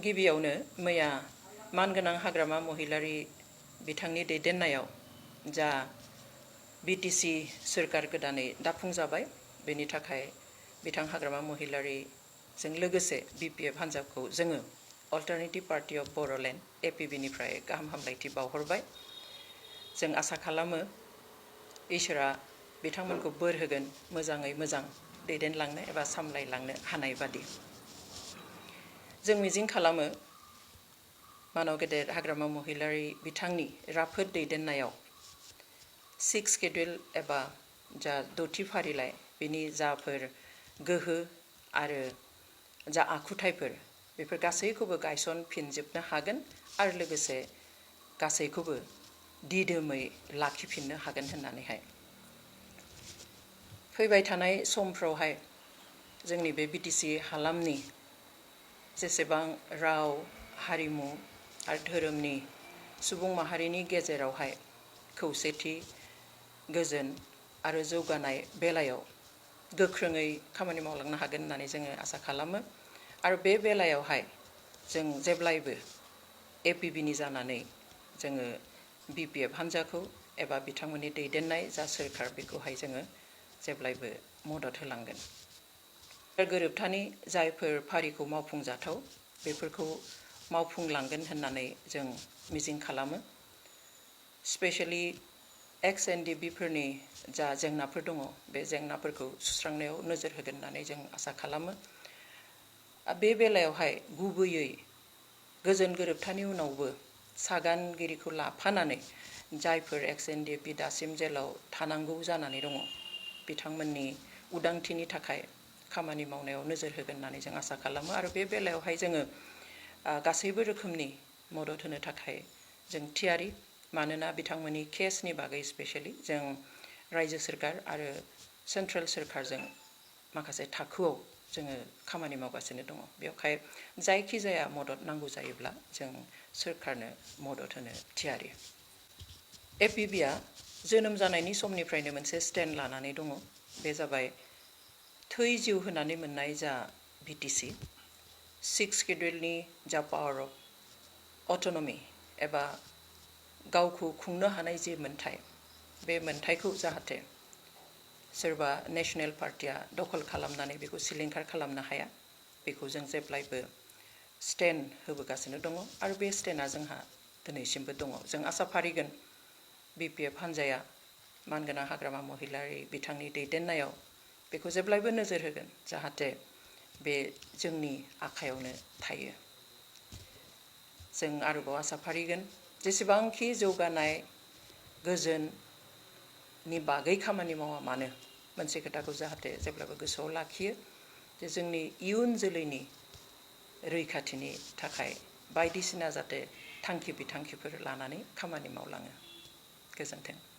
गिबियावनो मैया मानगोनां हाग्रामा महिलारि बिथांनि दैदेननायाव जा बिटिसि सोरखार गोदानै दाफुंजाबाय बेनि थाखाय बिथां हाग्रामा महिलारिजों लोगोसे बिपिएफ हान्जाखौ जोङो अल्टारनेटिभ पार्टी अफ बर'लेण्ड एपिबि निफ्राय गाहाम हामलायथि बावहरबाय। जों आसा खालामो इसोरा बिथांमोनखौ बोर होगोन मोजाङै मोजां दैदेनलांनो एबा सामलायलांनो हानाय बादि। जों मिजिं खालामो मानव गेदेर हाग्रामा महिलारि बिथांनि राफोद दैदेननायाव 6 शेड्युल एबा जा 6थि फारिलाइ बिनि जाफोर गोहो आरो जा आखुथायफोर बेफोर गासैखौबो गायसनफिनजोबनो हागोन आरो लोगोसे गासैखौबो दिदोमै लाखिफिननो हागोन होननानैहाय। फैबाय थानाय समफ्रावहाय जोंनि बे बिटिसि हालामनि जेसेबां राव हारिमु आरो धोरोमनि सुबुं माहारिनि गेजेरावहाय खौसेथि गोजोन आरो जौगानाय बेलायाव गोख्रोङै खामानि मावलांनो हागोन होननानै जोङो आसा खालामो। आरो बे बेलायावहाय जों जेब्लायबो एपिबिनि जानानै जोङो बिपिएफ हान्जाखौ एबा बिथांमोननि दैदेननाय जा सोरखार बेखौहाय जोङो जेब्लायबो मदद होलांगोन। गोरोबथानि जायफोर फारिखौ मावफुंजाथाव बेफोरखौ मावफुंलांगोन होननानै जों मिजिं खालामो। स्पेशली एक्स-एनडिबिफोरनि जा जेंनाफोर दङ बे जेंनाफोरखौ सुस्रांनायाव नोजोर होगोन होननानै जों आसा खालामो। बे बेलायावहाय गुबैयै गोजोन गोरोबथानि उनावबो सागानगिरिखौ लाफानानै जायफोर एक्स-एनडिबि दासिम जेलाव थानांगौ जानानै दङ बिथांमोननि उदांथिनि थाखाय खामानि मावनायाव नोजोर होगोन होननानै जों आसा खालामो। आरो बे बेलायावहाय जोङो गासैबो रोखोमनि मदद होनो थाखाय जों थियारि, मानोना बिथांमोननि केसनि बागै स्पेशली जों रायजो सोरखार आरो सेन्ट्रेल सोरखारजों माखासे थाखोआव जोङो खामानि मावगासिनो दङ। बेवहाय जायखिजाया मदद नांगौ जायोब्ला जों सोरखारनो मदद होनो थियारि। एपिबिआ जोनोम जानायनि समनिफ्रायनो मोनसे स्टेन्ड लानानै दङ। बे जाबाय थै जिउ होनानै मोननाय जा बिटिसि 6 शेड्युलनि जा पावार अफ अट'नमी एबा गावखौ खुंनो हानाय जे मोन्थाय बे मोन्थायखौ जाहाथे सोरबा नेशनेल पार्टिया दखल खालामनानै बेखौ सिलिंखार खालामनो हाया बेखौ जों जेब्लायबो स्टेन्ड होबोगासिनो दङ आरो बे स्टेन्डआ जोंहा दिनैसिमबो दङ। जों आसा फारिगोन बिपिएफ हान्जाया मानगोनां हाग्रामा महिलारि बिथांनि दैदेननायाव बेखौ जेब्लायबो नोजोर होगोन जाहाथे बे जोंनि आखायावनो थायो। जों आरोबाव आसा फारिगोन जेसेबांखि जौगानाय गोजोननि बागै खामानि मावा मानो मोनसे खोथाखौ जाहाथे जेब्लाबो गोसोआव लाखियो जे जोंनि इयुन जोलैनि रैखाथिनि थाखाय बायदिसिना जाहाथे थांखि बिथांखिफोर लानानै खामानि मावलाङो। गोजोन्थों।